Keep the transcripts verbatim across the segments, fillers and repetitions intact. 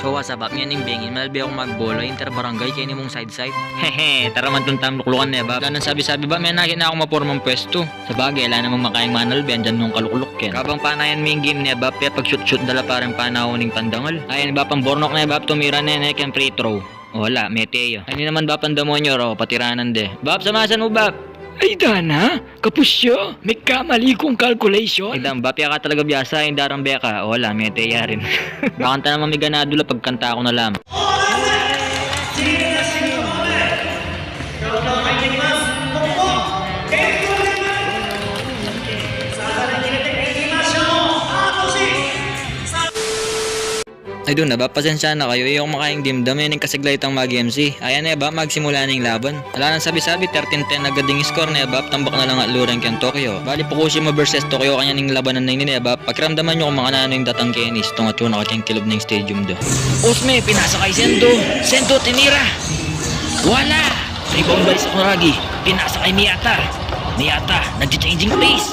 Gawa sa Bap, ngeni ing bengin, manalbe akung magbola, inter-barangay, keni mung side-side. Hehe, tara man tang luklukan ne Bap. Ala nang sabi-sabi Bap, menakit na akung mapormang pwestu. Sabagay, ala namang makaing manalbe, andyan mung kalukluk ken. Kabang panayan me ing game ne Bap, e pag-shoot-shoot da la para ing panaun ning pandangal. Ayan Bap, ang bornok ne Bap, tumira ne, ne keng free throw. Wala, mete ya. Ay, ini naman Bap, ang demonyo, o, patiranan de. Bap, samasan mu Bap. Ay, dana, kapusyo, migkamali kung calculation. Ay, dana Bap, ya ka talaga biasa, ing darang beka. Wala, mete ya rin. Bakanta naman miganadu la pagkanta ku na lamang. Ay, dana Bap, pasensya na kayu, e ku makaing dimdam, e ning kasigla itang mag-M C. Ayan ne Bap, magsimula na ing laban. Ala nang sabi-sabi, thirteen ten agad ing score ne Bap, tambak na la ngatlu reng keng Tokyo. Bali, Fukushima versus Tokyo, kanyan ing labanan na ini ne Bap. Pakiramdaman yu kung makananu ing datang keni, istung atyu na ka keng kilub ning stadium da. Usme, pinasa kay Sendo. Sendo, tinira. Wala! Rebound by Sakuragi. Pinasa kay Miyata. Miyata, nagcha-changing pace.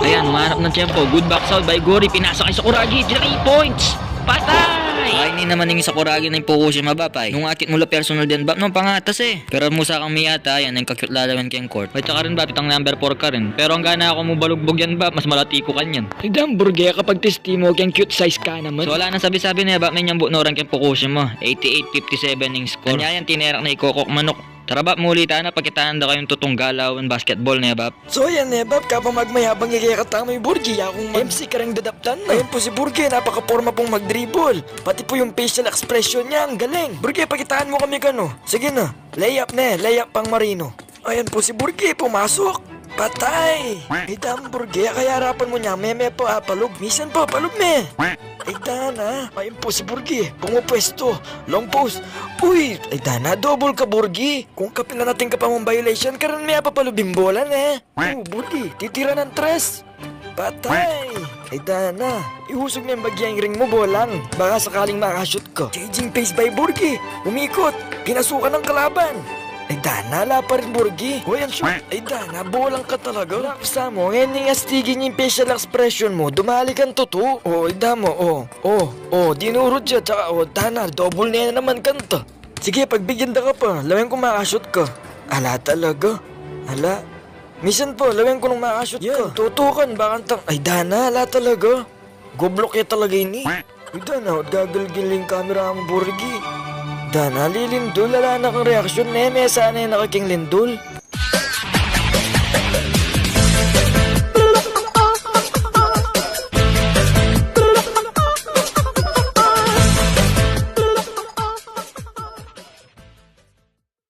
Ayan, umanap ng tiyempo. Good box out by Gori. Pinasa kay Sakuragi. Three points. Patay! Ay, ini naman ing Sakuragi ning Fukushima Bap ay. Nung akit mu la personal den Bap, nung pangatas e. Pero musa kang Miyata, ayan, ing ka-cute lalawen keng court. Ay, tsaka rin Bap, itang number four ka rin. Pero anggang aku mu balugbug yan Bap, mas malati ku kanyan. Ay, dana Burgi, kapag testimu keng cute size ka naman. So, ala nang sabi-sabi ne Bap, menyambu no reng keng Fukushima. Eighty-eight fifty-seven ing score. Kanyan yan, tinerak na ikokok manok. Tara Bap, muli tana, pakitaan da kayung tutung galawan basketball ne Bap. So, yan ne Bap, kabang magmayabang ikekatamu i Burgi, ya kung mag-M C kareng dadaptan na. Ayan pu si Burgi, napakaporma pung mag-dribble. Pati pu yung facial expression niya, ang galing. Burgi, pakitaan mu kami kanu. Sige na, layup ne, layup pang Marino. Ayan pu si Burgi, pumasok. Patay! Ay, dana Burgi, kaya arapan mu nya, meme pa, apalub. Misan pa, palub me. Ay, dana. Ayan pu si Burgi, pumupwesto. Long post. Uy! Ay, dana, double ka, Burgi. Kung kapilan atin ka pa mung violation, karin me apapalub ing bola ne. O, Burgi, titira ng tres. Patay! Ay, dana. Ihusug meng bagya ing ring mu, bolang. Baka sakaling maka-shoot ka. Changing pace by Burgi. Umikot. Pinasukan ng kalaban. Ay, dana, ala pa rin, Burgi. Hoy, ang shoot. Ay, dana, bolang ka talaga. Laksa mu, ngeni ing astigin ing facial expression mu, dumali kang tutu. O, ay, dana mu, o. O, o, dinurut ya, tsaka, o, dana, double ne naman kanta. Sige, pagbigyan da ka pa. Lawen kung maka-shoot ka. Ala talaga. Ala. Misan pa, lawen ku nung maka-shoot ka. Yan, tutukan, bakantang, ay, dana, ala talaga. Goblok ya talaga ini. Ay, dana, gagalgil ing kamera mu, Burgi. Dana, lilindul, ala na kang reaksyon, ne, mesa ne na ka king lindul.